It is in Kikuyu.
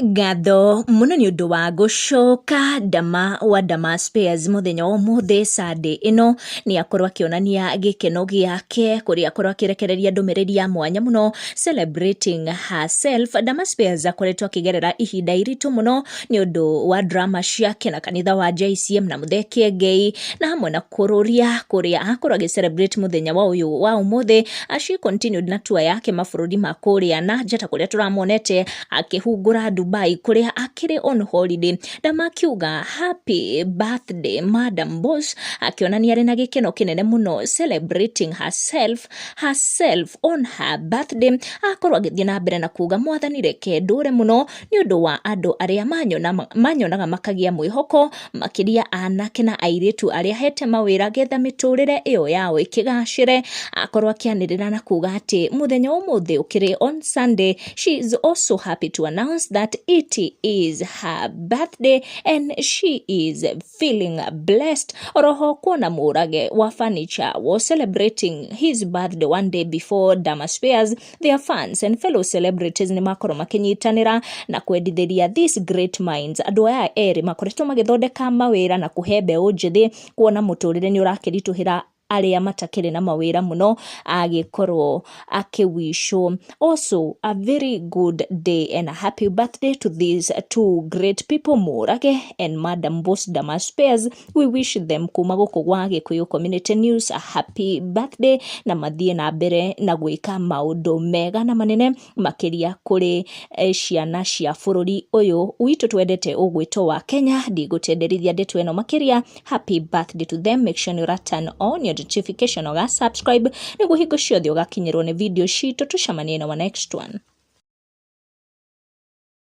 Ngatho mũno nĩ ũndũ wa gũcoka Dama wa Dama Spares mũthenya wa ũmũthĩ Sunday ĩno. Nĩ akorwo akĩonania gĩkeno gĩake kũrĩa akorwo akĩrekereria ndũmĩrĩri ya mwanya mũno celebrating herself. Dama Spares akoretwo akĩgerera ihinda iritũ mũno nĩ ũndũ wa drama ciake na kanitha wa JCM na Mũthee Kĩengei na hamwe na kũrũria kũrĩa akorwo agĩ celebrate mũthenya wa ũyũ wa ũmũthĩ. She continued na tour yake mabũrũri ma kũrĩa na nja ta kũrĩa tũramuonete akĩhungũra Dubai kũrĩa akĩrĩ on holiday. Dama akiuga happy birthday, Madam Boss, akĩonania arĩ na gĩkeno kĩnene mũno celebrating herself on her birthday. Akorwo agĩthiĩ na mbere na kuga, "Mwathani, reke ndũre mũno nĩ ũndũ wa andũ arĩa manyonaga makagĩa mwĩhoko, makĩria anake na airĩtu arĩa hete mawĩra getha mĩtũrĩre ĩyo yao ĩkĩgacĩre." Akorwo akĩanĩrĩra na kuga atĩ mũthenya wa ũmũthĩ ũkĩrĩ on Sunday, she is also happy to announce that it is her birthday and she is feeling blessed. Oroho kuona Mũrage wa Furniture was celebrating his birthday one day before Dama Spares, their fans and fellow celebrities nĩ makorwo makĩnyitanĩra na kwendithĩria these great minds. Andũ aya erĩ makoretwo magĩthondeka mawĩra na kũhe mbeũ njĩthĩ kuona mũtũrĩre nĩ ũrakĩritũhĩra arĩa matakĩrĩ na mawĩra mũno, agĩkorwo akĩwishwo also a very good day and a happy birthday to these two great people, Mũrage and Madam Boss Dama Spares. We wish them kuma gũkũ gwa Gĩkũyũ Community News a happy birthday na mathiĩ na mbere na gwĩka maũndũ mega na manene makĩria kũrĩ ciana cia bũrũri ũyũ witũ twendete ũgwĩtwo wa Kenya. Ndigũtenderithia ndeto ĩno makĩria. Happy birthday to them. Make sure nĩ ũra turn on your notification, ũga subscribe nĩguo hingo ciothe ũgakinyĩrwo nĩ video citũ. Tũcemanie na wa next one.